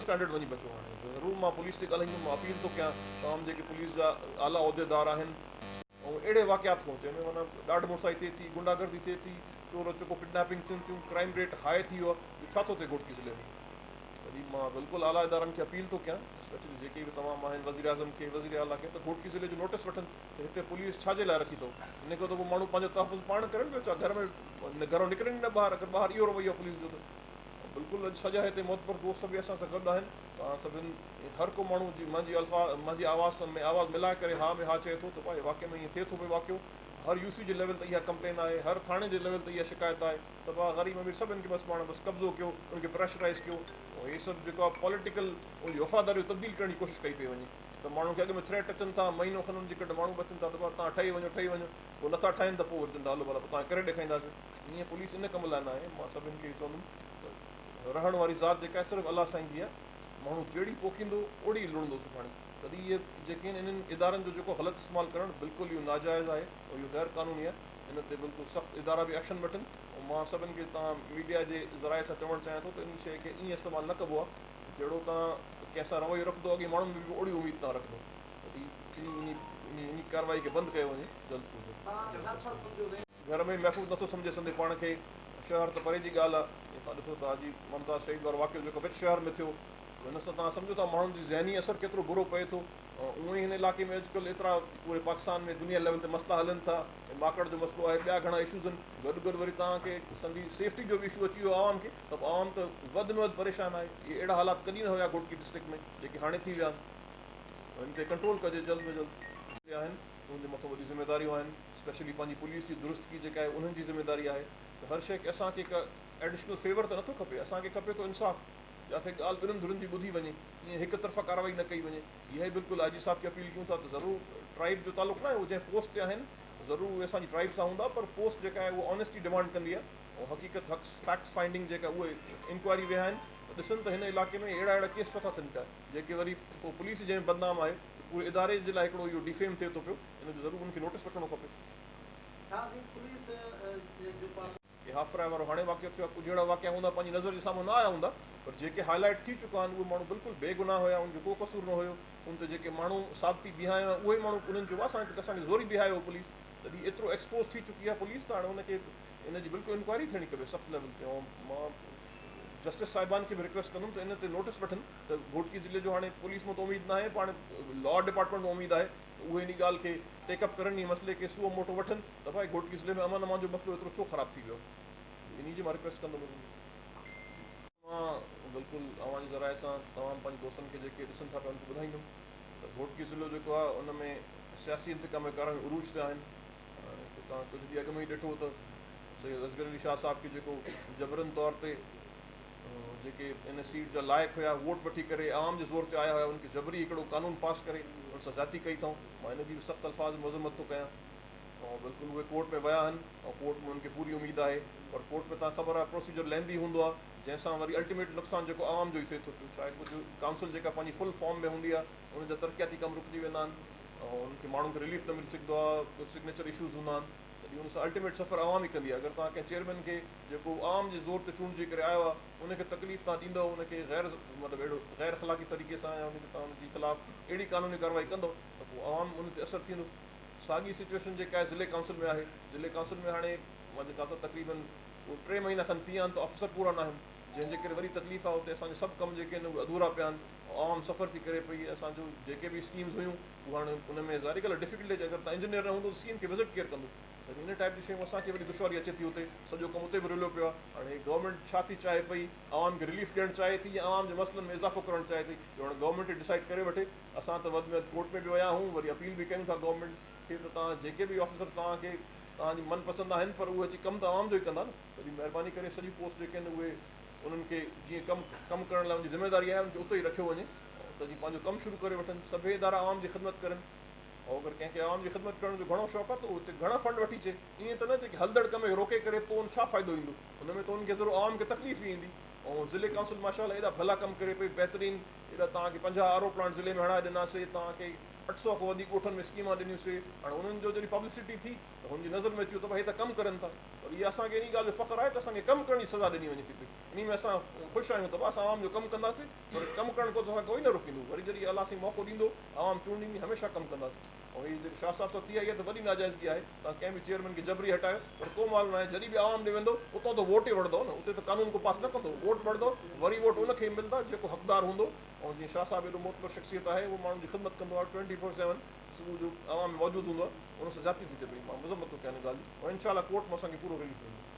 Standard وڃي بچيو هاڻي ضرور مان پوليس تي ڳالهائيندم مان اپيل ٿو ڪيان تمام جيڪي پوليس جا اعليٰ عهديدار آهن ۽ اهڙي واقعات کان جنهن ۾ معنيٰ ڏاڍ مڙسائي ٿئي ٿي غنڊا گردي ٿئي ٿي چور چڪو ڪڊنيپنگ ٿين ٿيون ڪرائيم ريٽ هاء ٿي ويو آهي اهو ڇا ٿو ٿئي گهوٽڪي ضلعي ۾ تڏهن مان بلڪل اعليٰ ادارن کي اپيل ٿو ڪيان اسپيشلي جيڪي به تمام آهن وزيراعظم کي وزير اعليٰ کي ته گهوٽڪي ضلعي جو نوٽس وٺن ته هتي پوليس ڇا جي لاء رکي اٿئو ان کان ته پوء ماڻهو پنهنجو تحفظ پاڻ ڪرن پيو ڇا گهر ۾ گهرو نڪرن ئي نه ٻاهر اگر ٻاهر اهو رويو آهي پوليس جو ته بلڪل اڄ سڄا هتي معتبر دوست به اسان سان گڏ آهن توهان سڀن هر ڪو ماڻهو جي منهنجي الفاظ منهنجي آواز ۾ آواز ملائي ڪري ها ۾ ها چئي ٿو ته ڀائي واقعي ۾ ائين ٿئي ٿو پيو واقعو هر يو سي جي ليول تي اها ڪمپلين آهي هر ٿاڻي جي ليول تي اها شڪايت آهي ته ڀاء غريب امير سڀن کي بس پاڻ بس قبضو ڪيو ان کي پريشرائيز ڪيو ۽ هي سڀ جيڪو آهي پوليٽيڪل ان جي وفاداريون تبديل ڪرڻ جي ڪوشش ڪئي پئي وڃي ته ماڻهن کي اڳ ۾ ٿريٽ اچن ٿا مهينو کن ان جي ڪڍ ماڻهو به اچن ٿا ته ڀاء توهان ٺهي وڃو ٺهي وڃو پوء نٿا ٺهن ته پوء وري چون ٿا هلو ڀلا پوء توهان کي ڪري ڏيکارينداسين ائين پوليس ان ڪم لاء ناهي، مان سڀن کي اهو چوندم ته رهڻ واري ذات جيڪا آهي صرف الله سائين جي آهي، ماڻهو جهڙي پوکيندو اوڙي ئي لڻندو سڀاڻي، تڏهن اهي جيڪي آهن انهن ادارن جو جيڪو غلط استعمال ڪرڻ بلڪل اهو ناجائز آهي ۽ اهو غير قانوني آهي، ان تي بلڪل سخت ادارا به ايڪشن وٺن ۽ مان سڀن کي توهان ميڊيا جي ذرائع سان چوڻ چاهيان ٿو ته انهي شيء کي ائين استعمال نه ڪبو آهي جهڙو توهان ڪنهن سان رويو رکندو اڳي ماڻهن ۾ به اوڙي اميد توهان رکندو تڏهن انهي ڪارروائي کي بند ڪيو وڃي جلد کان جلد. گهر ۾ محفوظ نٿو سمجهي سندي پاڻ کي، شهر ته پري جي ڳالهه آ، جيئن توهان ڏسو ته حاجي ممتاز شهيد وارو واقعو جيڪو وچ شهر ۾ ٿيو ته ان سان توهان سمجهو ٿا ماڻهن جي ذهني اثر ڪيترو برو پئي ٿو اونئن ئي هن علائقي ۾ اڄڪلهه ايترا پوري پاڪستان ۾ دنيا ليول تي مسئلا هلن ٿا ۽ ماڪڙ جو مسئلو آهي ٻيا گهڻا اشوز آهن گڏ گڏ وري توهان کي سندي سيفٽي جو به اشو اچي ويو عوام کي ته پوء عوام ته وڌ ۾ وڌ پريشان آهي اهي اهڙا حالات ڪڏهن نه هيا گهوٽڪي ڊسٽرڪٽ ۾ جيڪي هاڻي ٿي ويا آهن ان تي ڪنٽرول ڪجي جلد ۾ جلد. آهن انهن جي مٿان وڏيون ذميداريون آهن اسپيشلي پنهنجي پوليس جي درستگي جيڪا آهي انهن جي ذميداري آهي ته هر شيء کي اسان کي ڪا ايڊيشنل فيور ته نٿو کپي اسان کي کپي ٿو انصاف جاٿي ڳالهه ٻنهن ڌرين جي ٻڌي وڃي ائين هڪ طرفه ڪارروائي نه ڪئي وڃي اها ئي بلڪل آء جي صاحب کي اپيل ڪيون ٿا ته ضرور ٽرائيب جو تعلق ناهي اهو جنهن پوسٽ تي آهن ضرور اهي اسان جي ٽرائيب سان هوندا پر پوسٽ جيڪا آهي اها آنيسٽي ڊيمانڊ ڪندي آهي ۽ حقيقت حق فيڪٽس فائنڊنگ جيڪا اهي انڪوائري ويهائن ته ڏسن ته هن علائقي ۾ اهڙا اهڙا ڪيس ڇو ٿا ٿين پيا جيڪي وري پوء پوليس جنهن ۾ بدنام آهي ته پوري اداري جي لاء هڪڙو اهو ڊيفيم ٿئي ٿو پيو ان جو ضرور ان کي نوٽس وٺڻو کپي. ڇا سائين پوليس جو پاسو. هي هاف فرائي وارو هاڻي واقعو ٿيو آهي ڪجهه اهڙا واقعا هوندا پنهنجي نظر جي سامهون نه آيا هوندا پر جيڪي هاء لائيٽ ٿي چڪا آهن اهي ماڻهو بلڪل بي گناهه هيا ان جو ڪو قصور نه هيو ان تي جيڪي ماڻهو ثابتي بيهايا هيا اهي ئي ماڻهو انهن چيو اسان اسان کي زوري بيهايو هو پوليس تڏهن ايترو ايڪسپوز ٿي چڪي آهي پوليس ته هاڻي ان کي ان جي بلڪل انڪوائري ٿيڻي کپي سخت ليول تي ۽ مان جسٽس صاحبان کي به رڪويسٽ ڪندم ته ان تي نوٽس وٺن ته گهوٽڪي ضلعي جو هاڻي پوليس مان ته اميد ناهي پر هاڻي لا ڊپارٽمينٽ مان اميد آهي ته اهي انهي ڳالهه کي ٽيڪ اپ ڪرن انهي مسئلي کي سوئو موٽو وٺن ته ڀائي گهوٽڪي ضلعي ۾ امن امان جو مسئلو ايترو ڇو خراب ٿي ويو آهي انهي جي مان رڪويسٽ ڪندم انهن کي. مان بلڪل اوهان جي ذرائع سان تمام پنهنجي دوستن کي جيڪي ڏسن ٿا پيا انهن کي ٻڌائيندم ته گهوٽڪي ضلعو جيڪو آهي ان ۾ سياسي انتقامي ڪارروائيون عروج تي آهن ۽ توهان ڪجهه ڏينهن اڳ ۾ ئي ڏٺو ته سيد اصغر علي شاهه صاحب کي جيڪو جبرن طور تي جيڪي ان سيٽ جا لائق هيا ووٽ وٺي ڪري عوام جي زور تي آيا هيا انهن کي جبري هڪڙو قانون پاس ڪري انهن سان زيادتي ڪئي اٿئون مان ان جي به سخت الفاظ ۾ مذمت ٿو ڪيان ۽ بلڪل اهي ڪورٽ ۾ ويا آهن ۽ ڪورٽ ۾ انهن کي پوري اميد آهي پر ڪورٽ ۾ تان خبر آهي پروسيجر ليندي هوندو آهي جنهن سان وري الٽيميٽ نقصان جيڪو عوام جو ئي ٿئي ٿو پيو ڇاهي ڪجهه ڪائونسل جيڪا پنهنجي فل فارم ۾ هوندي آهي انهن جا ترقياتي ڪم رڪجي ويندا آهن ۽ انهن کي ماڻهن کي رليف نه ملي سگهندو آهي ڪجهه سگنيچر اشوز هوندا آهن تڏهن ان سان الٽيميٽ سفر عوام ئي ڪندي آهي. اگر توهان ڪنهن چيئرمين کي جيڪو عوام جي زور تي چونڊجي ڪري آيو آهي ان کي تڪليف توهان ڏيندؤ ان کي غير مطلب اهڙو غير اخلاقي طريقي سان يا ان کي توهان ان جي خلاف اهڙي قانوني ڪارروائي ڪندؤ ته پوء عوام ان تي اثر ٿيندو. ساڳي سچوئيشن جيڪا آهي ضلعي ڪائونسل ۾ آهي. ضلعي ڪائونسل ۾ هاڻي منهنجي خيال سان تقريبن اهي ٽي مهينا کن ٿي ويا آهن ته آفيسر پورا ناهن جنهن جي ڪري وڏي تڪليف آهي اتي اسان جو سڀ ڪم جيڪي آهن اهي اڌورا پيا آهن عوام سفر ٿي ڪري پئي اسان جو جيڪي به اسڪيمز هيون اهو هاڻي ان ۾ ظاهري ڳالهه آهي ڊفيڪلٽي اچي اگر توهان انجنيئر نه هوندو ته سي ايم کي وزٽ ڪير ڪندو ته ان ٽائيپ جون شيون اسان کي وڏي دشواري اچي ٿي اتي سڄو ڪم اتي به رليو پيو آهي هاڻي هي گورنمينٽ ڇا ٿي چاهي پئي عوام کي رليف ڏيڻ چاهي ٿي يا عوام جي مسئلن ۾ اضافو ڪرڻ چاهي ٿي اهو هاڻي گورنمينٽ ئي ڊسائيڊ ڪري وٺي اسان ته وڌ ۾ وڌ ڪورٽ ۾ به ويا آهيون وري اپيل به ڪيون ٿا گورنمينٽ کي ته توهان جيڪي به آفيسر توهان کي توهان جي من پسند آهن پر اهي اچي ڪم ته عوام جو ئي ڪندا نه تڏهن مهرباني ڪري سڄيون پوسٽ جيڪي آهن اهي انهن کي جيئن ڪم ڪم ڪرڻ لاء ان جي ذميواري آهي ان کي اتي ئي رکيو وڃي ته جيئن پنهنجو ڪم شروع ڪري وٺن سڀئي ادارا عوام جي خدمت ڪرن ۽ اگر ڪنهن کي عوام جي خدمت ڪرڻ جو گهڻو شوق آهي ته اهو اتي گهڻا فنڊ وٺي اچي ائين ته نه جيڪي هلندڙ ڪم کي روڪي ڪري پوء ان ڇا فائدو ايندو ان ۾ ته انهن کي ضرور عوام کي تڪليف ئي ايندي ۽ ضلعي ڪائونسل ماشاء الله ايڏا ڀلا ڪم ڪري پئي بهترين ايڏا توهان کي 50 آر او پلانٽ ضلعي ۾ هڻائي ڏناسي توهان کي 800 کان وڌيڪ ڳوٺن ۾ اسڪيمان ڏنيون سي هاڻي انهن جو جڏهن پبلسٽي ٿي ته هن جي نظر ۾ اچي ويو ته ڀائي هي ته ڪم ڪرن ٿا پر اها اسان کي انهي ڳالهه جو فخر آهي ته اسان کي ڪم ڪرڻ جي سزا ڏني وڃي ٿي پئي. انهي ۾ اسان خوش آهيون ته به اسان عوام جو ڪم ڪنداسين پر ڪم ڪرڻ کان اسان کي ڪوئي نه روڪيندو وري جڏهن الله سائين موقعو ڏيندو عوام چونڊ ڏيندي هميشه ڪم ڪنداسين ۽ هي جيڪي شاهه صاحب سان ٿي آئي آهي ته وڏي ناجائزگي آهي توهان ڪنهن به چيئرمين کي جبري هٽايو پر ڪو معاملو ناهي جڏهن به عوام ڏي ويندو اتان ته ووٽ ئي وٺندو نه اتي ته قانون ڪو پاس نه ڪندو ووٽ وٺندو وري ووٽ ان کي ئي ملندا جيڪو حقدار هوندو ۽ جيئن شاهه صاحب ايڏو معتبر شخصيت آهي اهو ماڻهن جي خدمت ڪندو آهي ٽوئنٽي فور سيون صبح جو عوام ۾ موجود هوندو آهي ان سان زيادتي ٿي ٿئي پئي مان مذمت ٿو ڪيان ان ڳالهه جي ۽ انشاء الله ڪورٽ مان اسان کي پورو رليف ملندو.